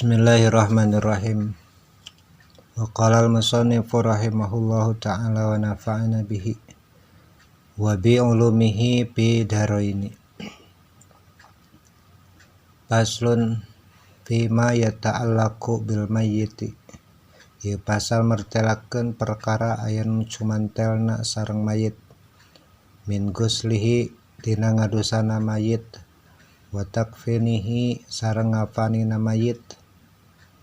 Bismillahirrahmanirrahim. Wa qala al-musannifu rahimahullahu ta'ala wa nafa'ana bihi wa bi ulumihi fi daraini. Faslun fi ma yata'allaqu bil mayyiti. Ieu pasal mertelakeun perkara aya nu cumantelna sareng mayit. Min guslihi tina ngadusana mayit, wa takfinihi sareng ngafanina mayit,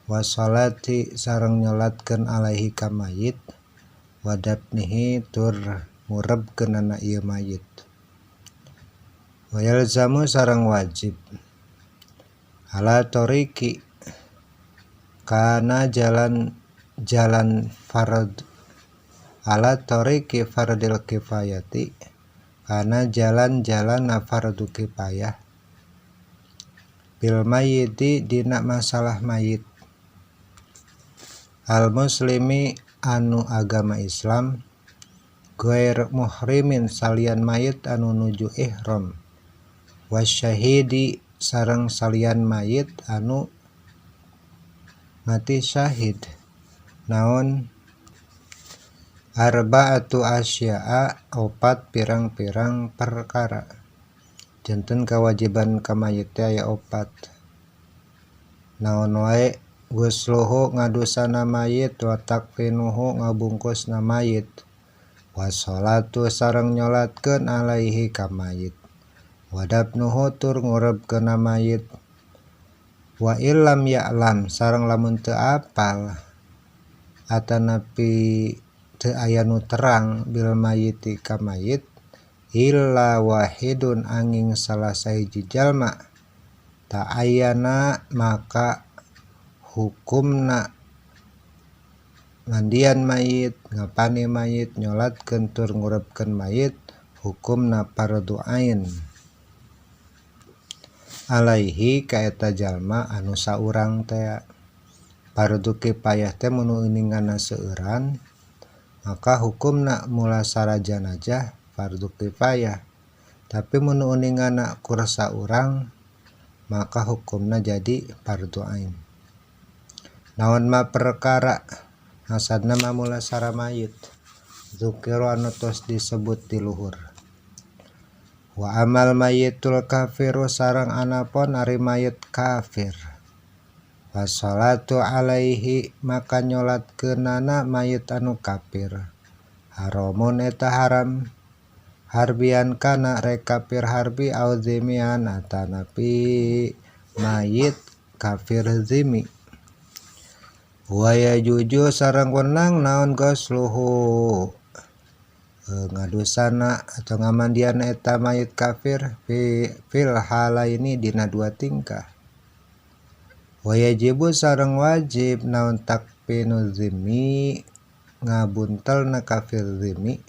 wa sholati sareng nyolatkeun alaihi ka mayit, wa dafnihi tur ngurebkeunana ieu mayit. Wa yalzamu sareng wajib ala tariqi kana jalan jalan fard, ala tariqi fardil kifayati kana jalan-jalan fardu kifayah bil mayyiti dina masalah mayit. Al muslimi anu agama Islam ghair muhrimin salian mayit anu nuju ihram, wasyahidi sareng salian mayit anu mati syahid. Naon arba'atu asya'a opat pirang-pirang perkara. Janten kewajiban ka mayit teh aya opat. Naon wae gusluhu ngadusana mayit, wa takfinuhu ngabungkusna mayit, wa sholatu sareng nyolatkeun alaihi ka mayit, wa dafnuhu tur ngurebkeunna mayit, wa illam ya'lam sareng lamun teu apal atanapi teu aya nu terang bil mayiti ka mayit illa wahidun angin salah sahiji jalma ta'ayyana maka hukumna mandian mayit, ngapani mayit, nyolatkeun tur ngurebkeun mayit hukumna fardu ain alaihi ka eta jalma anu saurang teh. Fardu kifayah teh mun uninganna seueuran maka hukumna mulasara janajah fardu kifayah, tapi mun uninganna kur saurang maka hukumna jadi fardu ain. Naon ma perkara maksudna mah mulasara mayit zukira anu tos disebut di luhur. Wa amal mayitul kafiru sareng anapon ari mayit kafir, wa sholatu alaihi maka nyolatkeunana mayit anu kafir haramun eta haram harbian kana rek kafir harbi au zimian atanapi mayit kafir zimi. Wa yajuju sareng wenang naon gosluhu ngadusana atau ngamandiana eta mayit kafir fil halaini dina dua tingkah. Wa yajibu sareng wajib naon takfinu zimmi ngabuntelna kafir zimmi,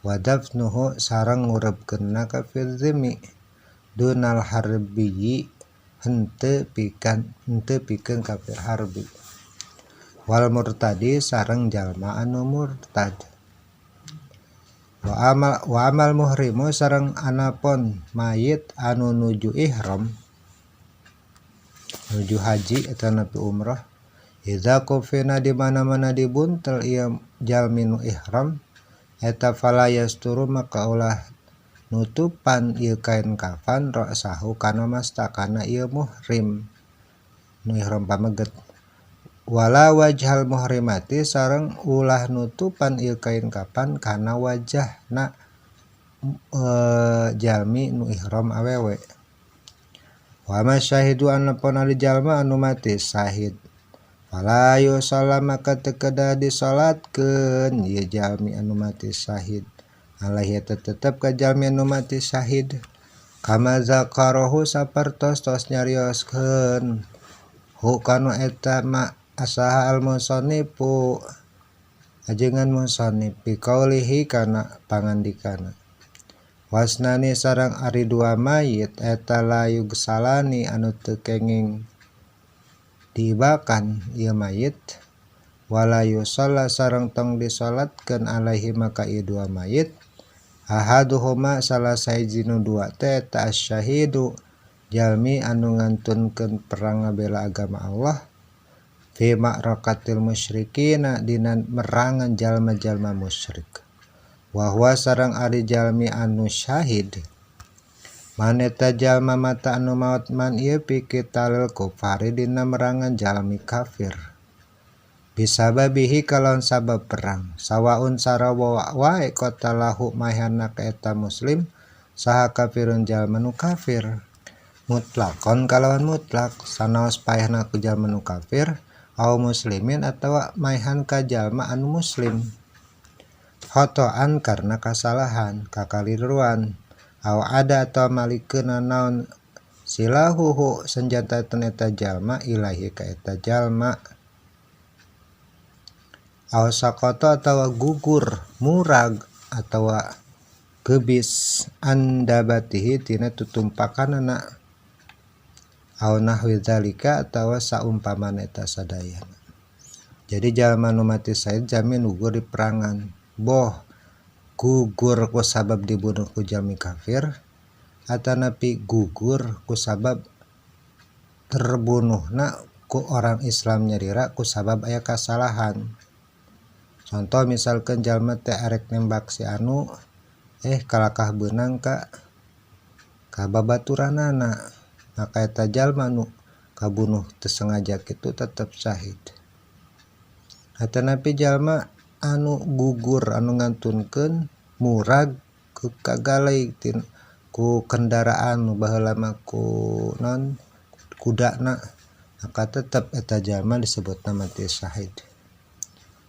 wa dafnuhu sareng ngurebkeunna kafir zimmi dunal harbi henteu pikeun kafir harbi, wal murtadi sareng jalma anu murtad. Wa amal muhrimu sareng anapon mayit anu nuju ihram nuju haji atau napi umrah, idza kufina di mana-mana dibuntel ieu jalmi nu ihram eta fala yasturu maka ulah nutupan ieu kain kafan ra'sahu kana mastakana ieu muhrim nu ihram pameget, wala wajhal muhrimati sareng ulah nutupan ieu kain kafan kana wajahna jalmi nu ihram awewe. Wa masyahidu anapun ari jalma anu mati syahid fala yusalla maka teu kedah disalatkeun ieu jalmi anu mati syahid alaihi tetep ka jalmi anu mati syahid kama zakarahu sapertos tos nyarioskeun hu kanu eta ma asaha al musannifu ajengan musannif bi qaulihi kana pangandikana. Wasnani sareng ari dua mayit eta layug salani anu teu kenging diibakan ieu mayit, wala yusalla sareng tong disalatkeun alaihi maka ieu dua mayit ahaduhuma salah sahiji nu dua teh eta asyahidu jalmi anu ngantunkeun perang ngabela agama Allah fi ma'rakatil musyrikina dina merangan jalma-jalma musyrik wa huwa sareng ari jalmi anu syahid man eta jalma mata anu maot man ieu fi qitalil kufari dina merangan jalmi kafir bisababihi kalawan sabab perang sawaun sarawa wae qatalahu maehana ka eta muslim saha kafirun jalma nu kafir mutlakon kalawan mutlak sanaos paehna ku jalma nu kafir au muslimin atawa maehan ka jalma anu muslim khotoan karna kasalahan kakaliruan au ada atawa malikeun naon silahuhu senjata eta jalma ilahi ka eta jalma aw saqata atawa gugur murag atawa gebis andabatihi tina tutumpakanana aw nahwi zalika atawa saumpamana eta sadayana. Jadi jalma nu mati syahid jalmi nu gugur di perangan boh gugur ku sabab dibunuh ku jalmi kafir atanapi gugur ku sabab terbunuhna ku orang Islam nyalira ku sabab aya kasalahan. Contoh misalkan jalma teh arek nembak si anu kalakah beunang ka babaturanana maka eta jalma nu kabunuh teu sengaja kitu tetep syahid. Atanapi jalma anu gugur anu ngantunkeun murag ku kagalai ku kendaraan nu baheula mah ku naon kudana maka tetep eta jalma disebutna mati syahid.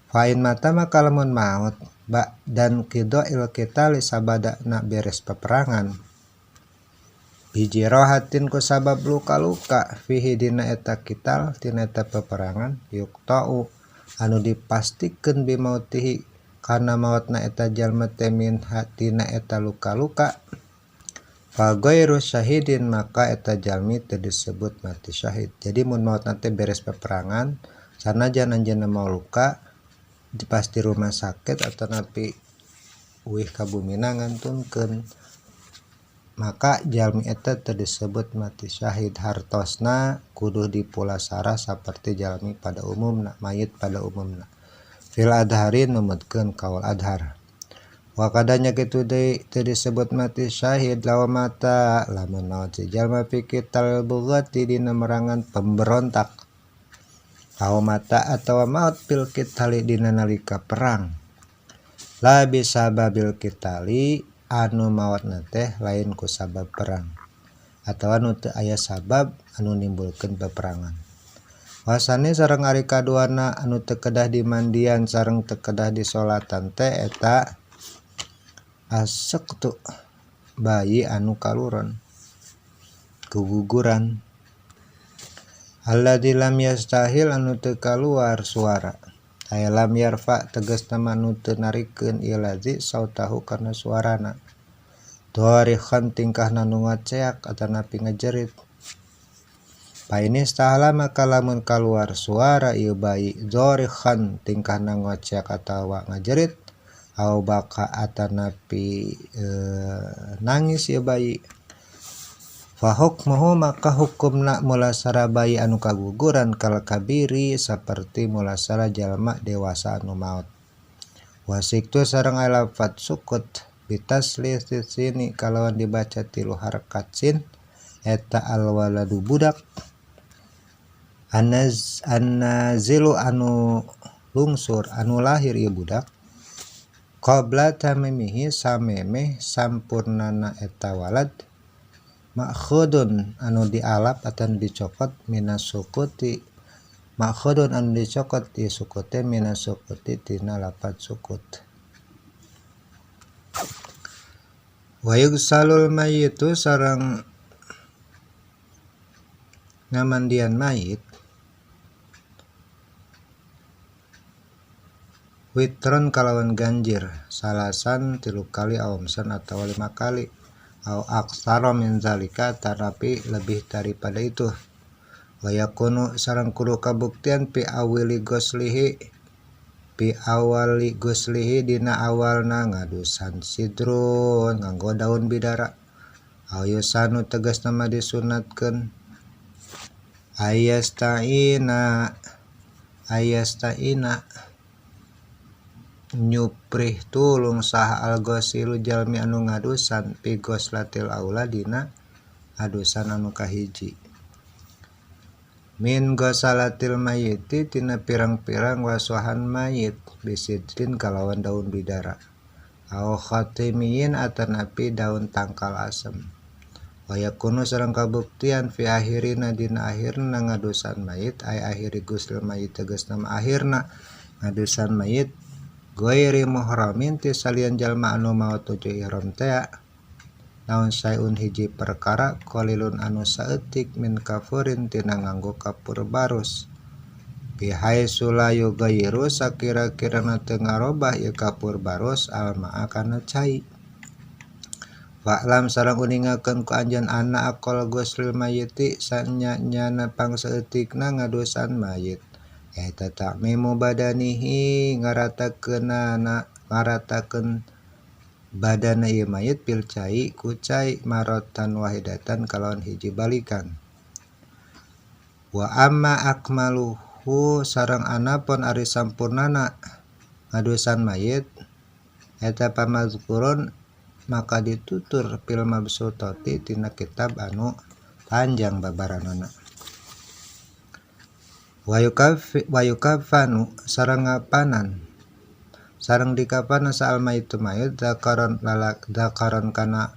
Fa in mata maka lamun maot ba dan qida'il qitali sabadana beres peperangan bijirohatin ku sabab luka-luka fihi dina eta qital tina eta peperangan yuqta'u anu dipastikeun bimautihi kana maotna eta jalma teh min tina eta luka-luka fa ghairu syahidin maka eta jalmi teu disebut mati syahid. Jadi mun maotna teh beres peperangan sanajan anjeunna mau luka pasti rumah sakit atau napi uih ka bumina ngantunkeun maka jalmi eta teu disebut mati syahid. Hartosna kudu dipulasara saperti jalmi pada umumna, mayit pada umumna. Fil adhari numutkeun kaul adhar. Wa kadanya kitu deui teu disebut mati syahid lawa mata lamun maot si jalma fi qital bughati dina merangan pemberontak aw mata atawa maot fil qitali dina nalika perang la bisababil qitali anu maotna teh lain ku sabab perang atawa nu teu aya sabab anu nimbulkeun peperangan. Wasane sareng ari kaduana anu teu kedah dimandian sareng teu kedah disolatan teh eta asektu bayi anu kaluron keguguran alladzi lam yastahil anu teu kaluar suara aya lam yarfa tegasna mah nu teu narikeun ieu ladzi sautahu kana suarana dharikhan tingkahna nu ngaceak atanapi ngejerit. Fa ini istahala maka lamun kaluar suara ieu bayi dharikhan tingkahna ngaceak atawa ngajerit au baka atanapi nangis ieu bayi fa hukmuhu maka hukumna mulasara bayi anu kaguguran kal kabiri saperti mulasara jalma dewasa anu maot. Wasiktu sareng lafat sukut bitasli sini kalawan dibaca tilu harakat sin eta alwaladu budak annazilu anu lungsur anu lahir ieu budak qabla tamimihi samemeh sampurnana eta walad ma'khudun anu dialap atau dicokot minas sukuti ma'khudun anu dicokot ieu sukute minas sukuti tina lapat sukut. Wa yugsalul mayyitu sareng ngamandian mayit witron kalawan ganjir salasan 3 kali awamsan atau 5 kali au aksara min zalika tetapi lebih daripada itu. Wa yakunu sareng kudu kabuktian pi awali guslihi dina awalna ngadusan sidrun nganggo daun bidara Aw yusanu tegasna mah disunatkeun ayasta'ina ayasta'ina nyuprih tulung saha al-ghasilu jalmi anu ngadusan fi ghuslatil aula dina adusan anu kahiji min ghasalatil mayyiti tina pirang-pirang wasuhan mayit bisidrin kalawan daun bidara au khatimiyin atanapi daun tangkal asem wa yakunu sareng kabuktian fi akhirina dina akhirna ngadusan mayit ay akhiri guslil mayit tegasna akhirna ngadusan mayit ghairi muhramin ti salian jalma anu maot nuju ihram tea naon sayun hiji perkara qalilun anu saeutik min kafurin tina nganggo kapur barus bihaitsu la yughayyiru sakira-kirana teu ngarobah ieu kapur barus almaa kana cai. Wa'lam sareng uningakeun ku anjeun anna aqal ghuslil mayyiti sanya-nyana pangsaeutikna ngadusan mayit eta ta'mimu badanihi ngaratakeun badana ieu mayit bil cai ku cai maratan wahidatan kalawan hiji balikan. Wa amma akmaluhu sareng anapun ari sampurnana ngadusan mayit eta pamazkurun maka ditutur fil mabsutati tina kitab anu panjang babaranana. Wa yukafanu sareng ngapanan sareng dikapanan saal mayit mayit zakaron lalak zakaron kana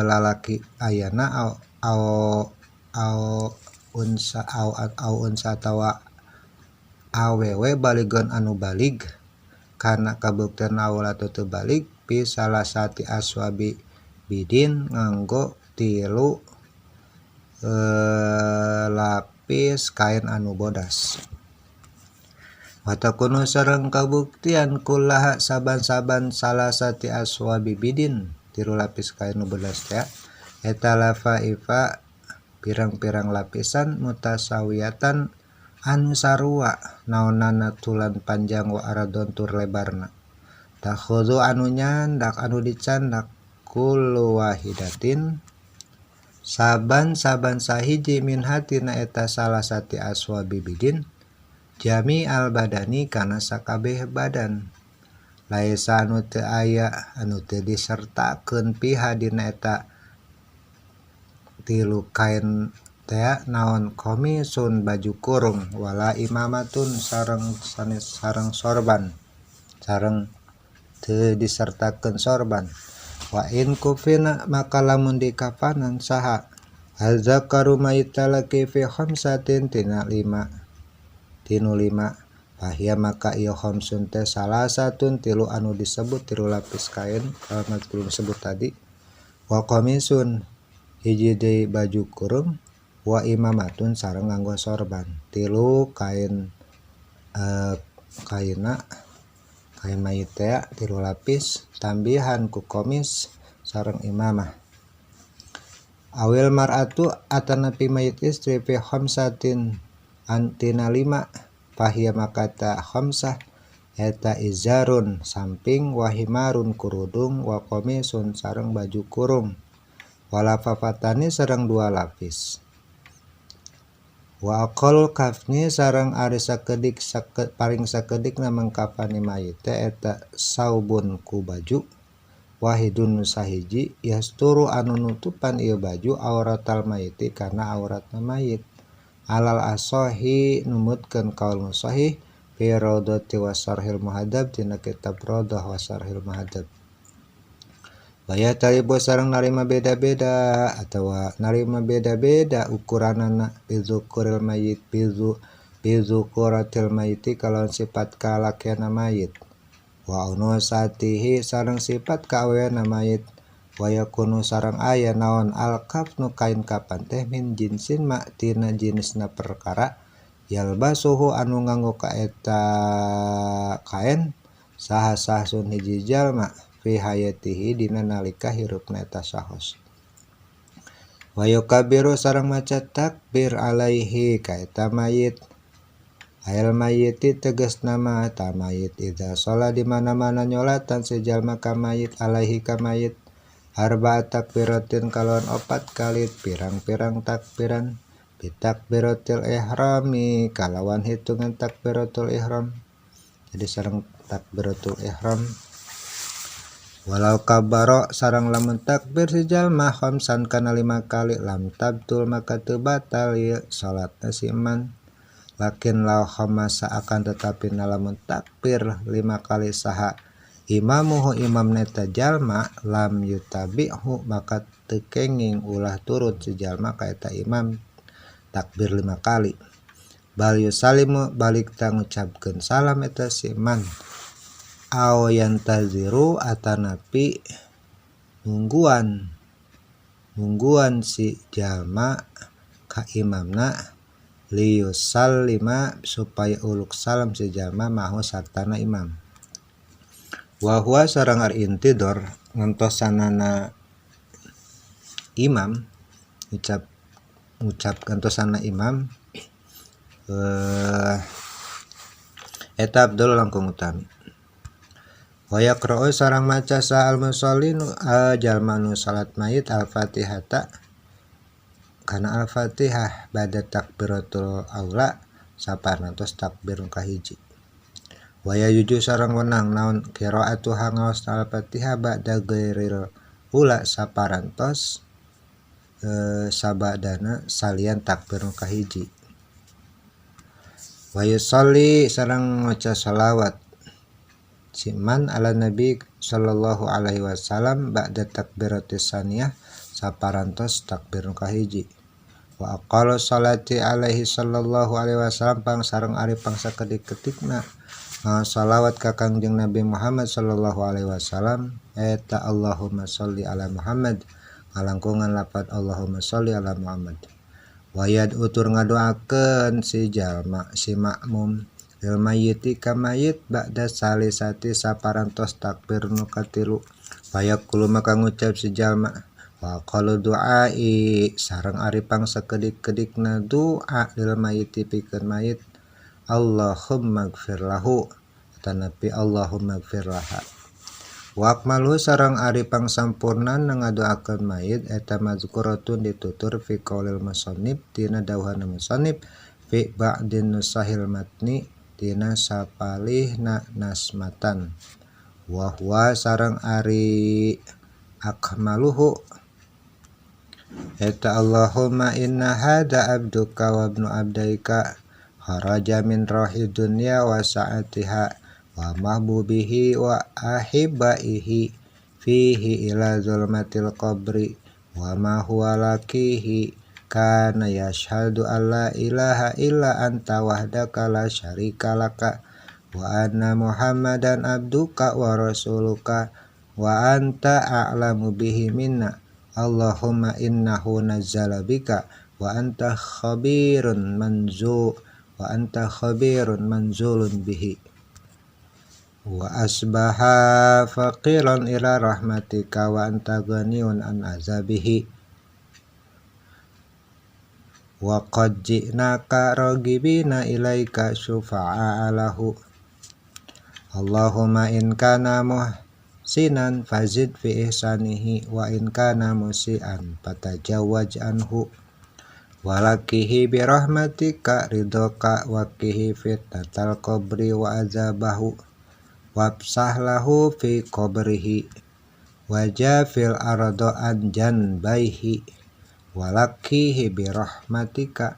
lalaki ayana au au au unsa au au unsa atawa awewe baligon anu balig kana kabuktian awal atau teu balig pi salasati aswabi bidin nganggo tilu lapis kain anu bodas. Watakunu sareng kabuktian kullaha saban-saban salasati aswabi bidin tilu lapis kain nu bodas teh eta lafaifa pirang-pirang lapisan mutasawiyatan anu sarua naonana tulan panjang wa aradon tur lebarna takhudhu anu nyandak anu dicandak kullu wahidatin saban-saban sahiji min hatina eta salasati aswabi bidin jami al badani kana sakabeh badan laisa anu teu aya anu teu disertakeun piha dina eta tilu kain teh naon komisun baju kurung wala imamatun sareng sanes sareng sorban sareng teu disertakeun sorban. Wa in kufina maka lamun dikafanan saha azzakaru mayit talaki fi khamsatin tina lima tinu lima fahia maka ieu khamsun teh salah satun tilu anu disebut tilu lapis kain anu disebut tadi wa qamisun hiji deui baju kurung wa imamatun sareng nganggo sorban tilu kain kaina kain mayit teh tilu lapis tambihan ku komis sareng imamah. Awil mar'atu atanapi mayit istri fi khamsatin antina lima fahia makata khamsah eta izarun samping wahimarun kurudung wa komisun sareng baju kurung wala fafatani sareng dua lapis. Wa aqal kafni sareng ari sakedik paling sakedik na mangkafani mayit teh eta saubun ku baju wahidun sahiji yasturu anu nutupan ieu baju auratal mayiti kana auratna mayit alal asohi numutkeun kaul nu sahih fi raudhati wa sarhil muhadzab dina kitab Raudhah wa Sarhil Muhadzab. Waya taribu sareng narima beda-beda atawa narima beda-beda ukuranana bizukuril mayit bizukuratil mayiti kalawan sifat kalakiana mayit wa unusatihi sareng sifat kaaweweana mayit wa yakunu sareng aya naon al kafnu kain kapan teh min jinsin ma tina jinisna perkara yalbasuhu anu nganggo ka eta kain saha sahsun hiji jalma fi hayatihi dina nalika hirupna eta sahos. Wa yukabiru sareng maca takbir alaihi ka eta mayit ail mayiti tegasna mah ta mayit idza sholat di mana-mana nyolatan si jalma ka mayit alaihi ka mayit Arba'a takbiratin kalawan opat kali pirang-pirang takbiran bitakbiratil ihrami kalawan hitungan takbiratul ihram. Jadi sareng takbiratul ihram. Walau kabbara sareng lamun takbir si jalma khamsan kana 5 kali lam tabtul maka teu batal ieu salatna si man. Lakin law khamasa akan tetapi lamun takbir 5 kali saha imamuhu imamna eta jalma lam yutabi'hu maka teu kenging ulah turut si jalma ka eta imam takbir 5 kali. Bal yusalimu balik ta ngucapkeun salam eta si man. Aw yantaziru atanapi nungguan si jalma ka imamna liyusallima supaya uluk salam si jalma mahu sartana imam. Wa huwa sareng ari intidor ngentosanana imam ngucap ngentosana imam eta abdul langkung utami. Wa yaqra'u sareng maca sa al-musalli jalma nu salat mayit al-Fatihata kana al-Fatihah bada takbiratul aula saparantos takbir nu kahiji. Wa yajuzu sareng wenang naon qira'atuha ngaos al-Fatihah ba'da ghairil ula saparantos sabadana salian takbir nu kahiji. Wa yusalli sareng maca salawat siman ala nabi sallallahu alaihi wasallam ba'da takbiratis saniyah saparantos takbir nu kahiji. Wa aqalu salati alaihi sallallahu alaihi wasallam pang sareng ari pangsa kedik-kedikna salawat ka Kangjeng Nabi Muhammad sallallahu alaihi wasallam eta Allahumma sholli ala Muhammad ngalangkungan lafaz Allahumma sholli ala Muhammad. Wa yad'u tur ngadoakeun si jalma si makmum lil mayyiti ka mayit ba'da salisati saparantos takbir nu katilu. Fayaqulu maka ngucap si jalma wa qalu du'ai sareng ari pangsakedik-kedikna doa lil mayyiti pikeun mayit Allahumma gfir lahu atanapi Allahumma gfir laha. Wa akmalu sareng ari pangsampurnana ngadoakeun mayit eta mazkuratun ditutur fi qaulil musannif tina dawuhana musannif fi ba'din nusahil matni tina sapalihna nasmatan. Wa huwa sareng ari akmaluhu eta Allahumma inna hada abduka wa ibnu abdaika kharaja min rohi dunya wa sa'atiha wa mahbubihi wa ahibaihi fihi ila zulmatil qabri wa ma huwa lakihi kana yashhadu alla ilaha illa anta wahdaka la syarika laka wa anna muhammadan abduka wa rasuluka wa anta a'lamu bihi minna Allahumma innahu nazzala bika wa anta khabirun manzu wa anta khabirun manzulun bihi wa asbaha faqiran ila rahmatika wa anta ghaniyun an azabihi wa qad ji'naka ragibina ilaika syufa'a lahu Allahumma in kana muhsinan fazid fi ihsanihi wa in kana musian fatajawwaz anhu walakihi birahmatika ridhoka wakihi fitnatal qabri wa azabahu wafsah lahu fi qabrihi wajafil ardo an janbaihi walakihi birahmatika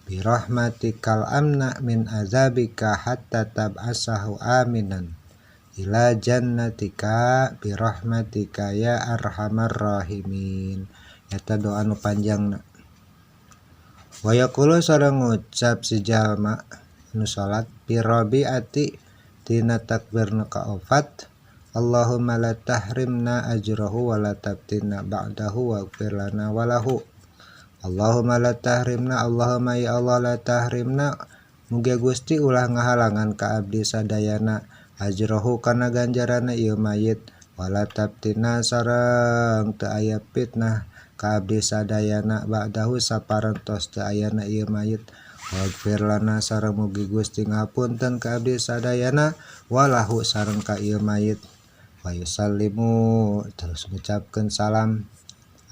birahmatikal amna min azabika hatta tab'asahu aminan ila jannatika birahmatika ya arhamar rahimin. Eta doa nu panjangna. Wa yaqulu sareng ngucap si jalma nu salat bi rabi'ati tina takbir nu kaopat Allahumma la tahrimna ajrahu wa la tabtina ba'dahu waghfir lana wa lahu. Allahumma la tahrimna Allahumma ya Allah la tahrimna mugia Gusti ulah ngahalangan ka abdi sadayana ajrahu kana ganjarana ieu mayit wala tabtina sareng teu aya fitnah ka abdi sadayana ba'dahu saparantos teu ayana ieu mayit waghfir lana sareng mugi Gusti ngapunten ka abdi sadayana walahu sareng ka ieu mayit. Wa yusallimu terus ngucapkeun salam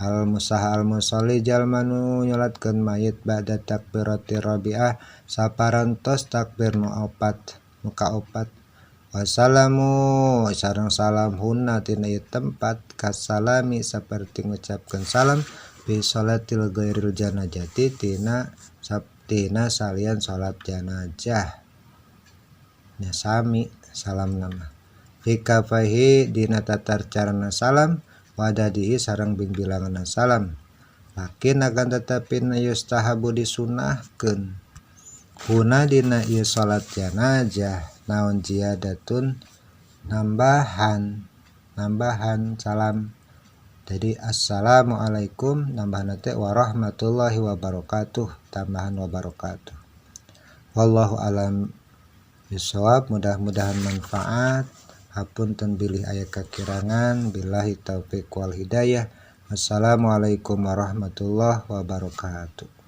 al musaha al musalli jalma nu nyolatkeun mayit ba'da takbirati rabi'ah saparantos takbir nu opat nu kaopat. Wassalamu sareng salam huna tina ieu tempat kasalami saperti ngucapkeun salam fi sholatil ghairil janazati tina tina salian salat janazah nya sami salamna mah fi kafaihi dina tatar carana salam wadadihi sareng bingbilanganna salam lakin akan tetapi yustahabu disunahkeun huna dina ieu salat janazah naon ziyadatun nambahan nambahan salam. Jadi assalamualaikum nambahan teh warahmatullahi wabarakatuh, tambahan wabarakatuh. Wallahu alam bisawab, mudah-mudahan manfaat. Hapunten bilih aya kakirangan. Billahi taufik wal hidayah. Wassalamualaikum warahmatullahi wabarakatuh.